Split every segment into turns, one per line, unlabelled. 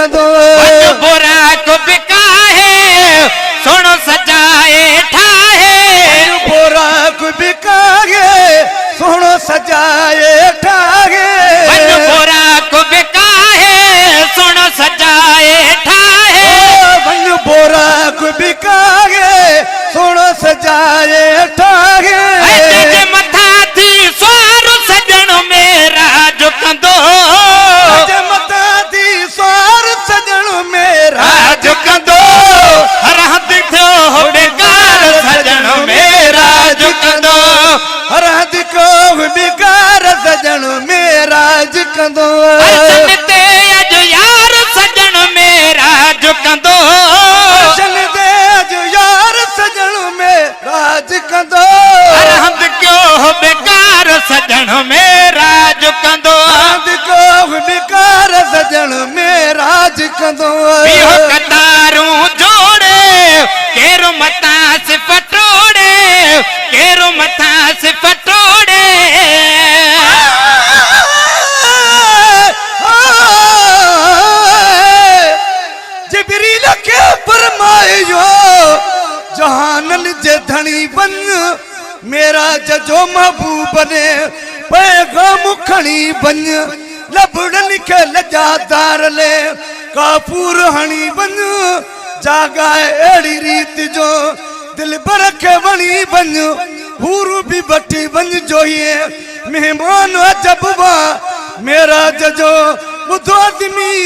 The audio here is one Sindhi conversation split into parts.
ڪندو.
وڃ براق به ڪاهي، سهڻو سجائي ٺاهي.
وڃ براق به ڪاهي، سهڻو سجائي ٺاهي.
وڃ براق به ڪاهي، سهڻو سجائي ٺاهي.
وڃ براق به ڪاهي، سهڻو سجائي ٺاهي.
۽ جنهن جي مٿان ٿي سوار سڄڻ معراج ڪندو.
جنهن جي مٿان ٿي سوار سڄڻ معراج ڪندو.
هر هنڌ ٿيو هو بيڪار سڄڻ معراج ڪندو.
هر هنڌ ڪو هو بيڪار سڄڻ معراج ڪندو.
عرشن تي اڄ يار سڄڻ معراج ڪندو.
عرشن تي اڄ يار سڄڻ معراج ڪندو.
هر هنڌ ڪيو هو بيڪار سڄڻ معراج ڪندو.
هر هنڌ ڪيو هو بيڪار سڄڻ معراج ڪندو.
بيهو قطارون جوڙي، ڪير متان صف ٽوڙي، ڪير متان صف ٽوڙي.
جبريل کي فرمايو، جهانن جي ڌڻي وڃ، معراج جو محبوب ڏي پيغام کڻي وڃ، لبڙن کي لڄادار لي ڪافور هڻي وڃ، جاڳائي اهڙي ريت جو دلبر کي وڻي وڃ، حورون به وٺي وڃ جو هي مهمان عجب وا، معراج جو ٻڌو آدمي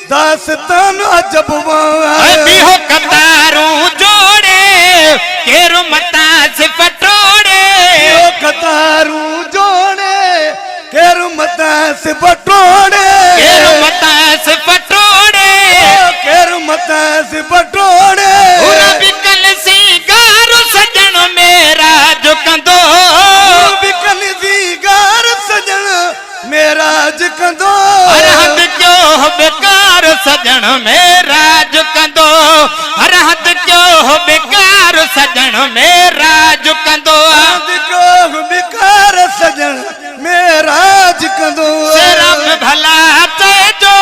داستان عجب وا.
اي بيهو قطارون جوڙي، ڪير متان صف ٽوڙي.
بيهو قطارون جوڙي، ڪير متان صف ٽوڙي.
ڪير متان صف ٽوڙي.
ڪير متان صف ٽوڙي.
حور به ڪن سينگار سڄڻ معراج ڪندو.
حور به ڪن سينگار سڄڻ معراج ڪندو.
هر هنڌ ڪيو هو بيڪار سڄڻ معراج ڪندو. هر هنڌ ڪيو هو بيڪار سڄڻ معراج ڪندو.
هر هنڌ ڪيو هو بيڪار سڄڻ معراج ڪندو.
سيرام ڀلا چئجو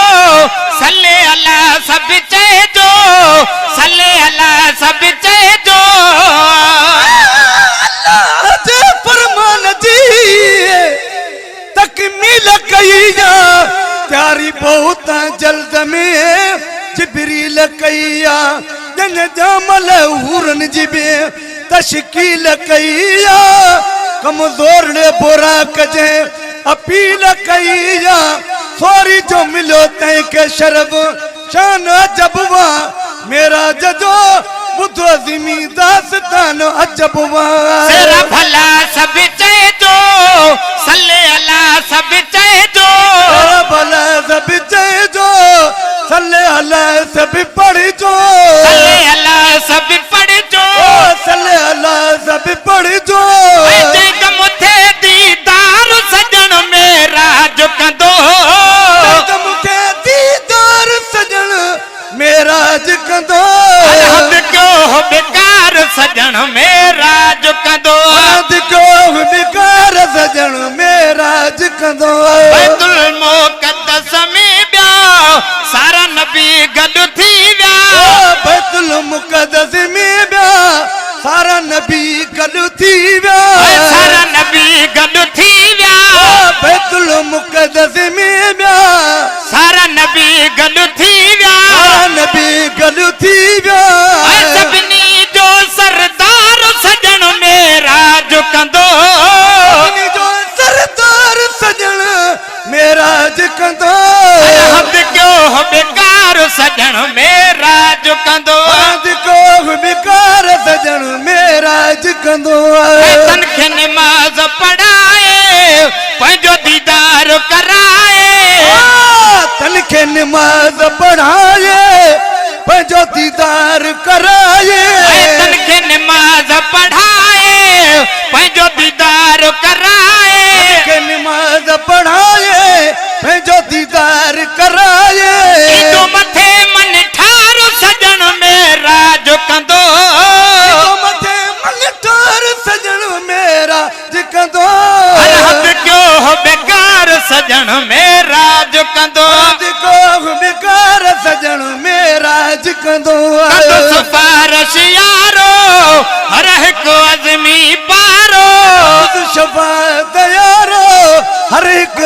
صلي الله سڀ چئجو صلي الله سڀ چئجو.
الله جي فرمان جي تڪميل ڪئي آ، تياري بهتان جلد ۾ جبريل ڪئي آ، ڄڃ ڄامل حورن جي به تشڪيل ڪئي آ، ڪمزورڙي براق جنهن اپيل ڪئي آ، سوري جو مليو تنهن کي شرف شان عجب وا، معراج جو ٻڌو عظيمي داستان عجب وا.
سر ڀلا سڀ چئجو صلي الله سڀ چئجو.
سر ڀلا سڀ چئجو صلي الله سڀ پڙهجو.
صلي الله سڀ پڙهجو.
صلي الله سڀ پڙهجو.
۽ جنهن ڪم ٿئي ديدار سڄڻ معراج ڪندو.
جنهن ڪم ٿئي ديدار سڄڻ معراج ڪندو.
هر هنڌ ڪيو هو بيڪار سڄڻ معراج ڪندو.
هر هنڌ ڪيو هو بيڪار سڄڻ معراج ڪندو.
بيت المقدس ۾ ٻيا سارا نبي گڏ ٿي ويا.
بيت المقدس ۾ ٻيا سارا نبي گڏ ٿي ويا.
سارا نبي گڏ ٿي ويا.
بيت المقدس ۾ ٻيا
سارا نبي گڏ ٿي ويا.
سارا نبي گڏ ٿي ويا.
۽ سڀني جو سردار سڄڻ معراج ڪندو.
سڀني جو سردار سڄڻ معراج ڪندو.
هر هنڌ ڪيو هو بيڪار سڄڻ معراج ڪندو.
هر هنڌ ڪيو هو بيڪار سڄڻ معراج ڪندو.
۽ تن کي نماز پڙهائي پنهنجو ديدار ڪرائي.
شفاعت يارو، هر هڪ.